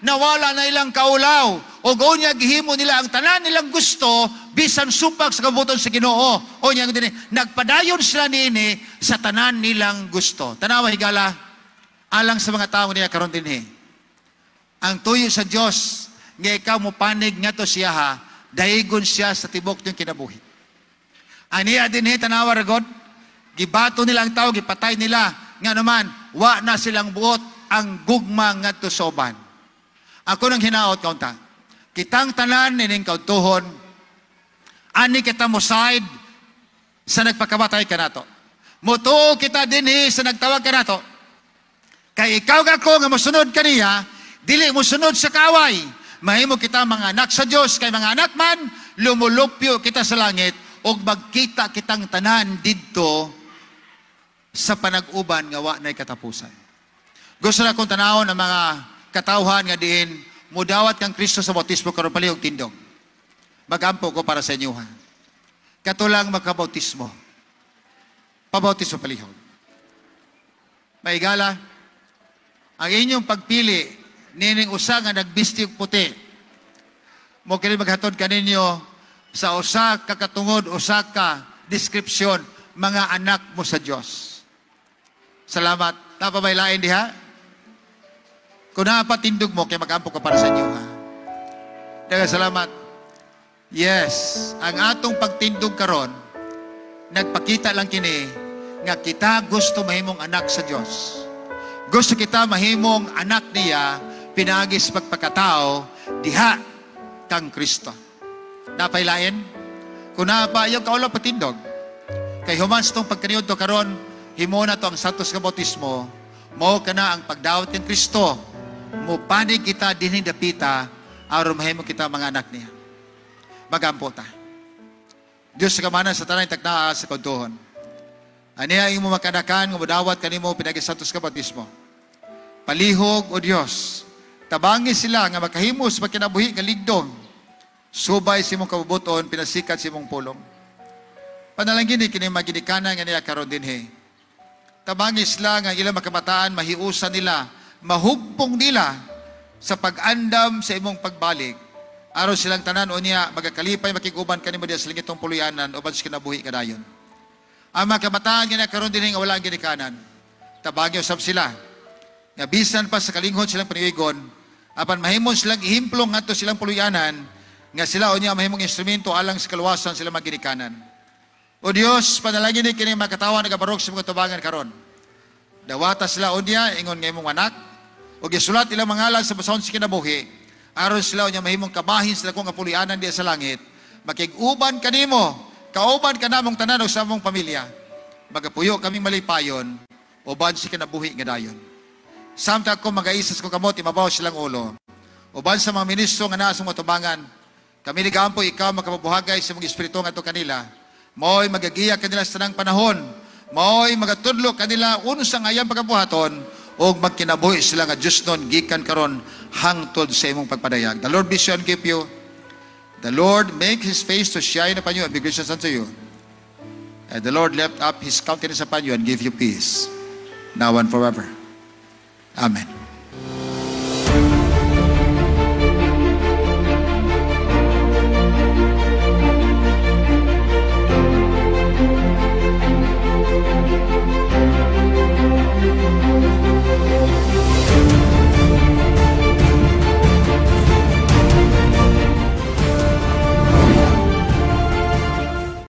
Nawala na ilang kaulaw. O unya gihimo nila ang tanan nilang gusto bisan supak sa kabuton sa Ginoo. O nya dinhi, nagpadayon sila niini sa tanan nilang gusto. Tanawa higala, alang sa mga tao niya karon dinhi. Ang tuyo sa Dios nga ikaw mo panig ngadto siya ha, daigon siya sa tibok niyong kinabuhi. Aniya dinhi tanawa ra god, gibato nila ang tao, gipatay nila nga naman wa na silang buot ang gugma ngadto sa uban. Ako nang hinaot kaunta. Kitang tanan nining kaudtuhon, ani kita mo side sa nagpakamatay kanato. Mutuo kita dinhi sa nagtawag kanato. Kay ikaw ako nga mosunod kaniya, dili mosunod sa kaway. Mahimo kita mga anak sa Dios, kay mga anak man lumulupyo kita sa langit ug magkita kitang tanan didto sa panag-uban nga wa nay katapusan. Gusto na kong tanawon ang mga katawhan nga diin mudawat kang Kristo sa bautismo karon palihog tindog. Magampo ko para sa inyo ha. Katulang makabautismo. Pabautismo palihog. Maigala, ang inyong pagpili nining usa nga nagbisti og puti. Mo kini maghatod kaninyo sa usa ka katungod, usa ka description, mga anak mo sa Dios. Salamat. Napabay lain diha? Kung napatindog mo, kay magampo ka para sa inyo, ha? Daghang salamat. Yes, ang atong pagtindog karon, nagpakita lang kini nga kita gusto mahimong anak sa Dios. Gusto kita mahimong anak niya, pinaagi sa pagpakatao, diha kang Kristo. Napailain? Kung napaayaw ka, wala patindog. Kay human sa itong pagkaniod to karon, himo na to ang status ka bautismo, mo ka na ang pagdawat ng Kristo, mo panig kita dinhi dapita, aron mahimo kita mga anak niya. Magampo ta. Diyos sa kamanan sa tanang taknaa sa kaudtohon. Aniya imong mga kaanakan nga modawat kanimo pinaagi sa santos nga bautismo. Palihog, O Dios, tabangi sila nga makahimo sa pagkinabuhi nga ligdong, subay sa imong kabubuton, pinasikat sa imong pulong. Panalangini kini mga ginikanan nga naa karon dinhi. Tabangi sila nga ilang makabataan mahiusan nila, mahugpong nila sa pag-andam sa imong pagbalik. Aron silang tanan unya magakalipay makig-uban kanimo diha sa langitong puluyanan uban sa kinabuhi nga dayon. Ang mga kabataan nga naa karon dinhi nga wala ang ginikanan, tabangi usab sila nga bisan pa sa kalinghod silang paniwigon, apan mahimong silang ehemplo ngadto silang puluyanan nga sila unya mahimong instrumento alang sa kaluwasan silang mga ginikanan. O Dios, panalangin ni kini mga katawan nagabarog sa mga tubangan karon. Dawata sila unya ingon nga imong anak ug isulat ilang mga ngalan sa basahon sa kinabuhi aron sila unya mahimong kabahin sa dakong kapulianan diya sa langit. Makig-uban kanimo, kauban kanamong tanan ug sa among pamilya. Magapuyo kaming malipayon uban sa kinabuhi nga dayon. Samtang ako magaisas ko kamot imabaw silang ulo. Uban sa mga ministro nga naa sa mga tubangan, kami nigampo ikaw makapabuhagay sa mga espiritu ngadto kanila. Mao'y magagiya kanila sa tanang panahon. Mao'y magatudlo kanila unsa nga iyang pagabuhaton ug magkinabuhi sila nga Diyosnon gikan karon hangtod sa imong pagpadayag. The Lord bless you and keep you. The Lord make His face to shine upon you and be gracious unto you. And the Lord lift up His countenance upon you and give you peace, now and forever. Amen.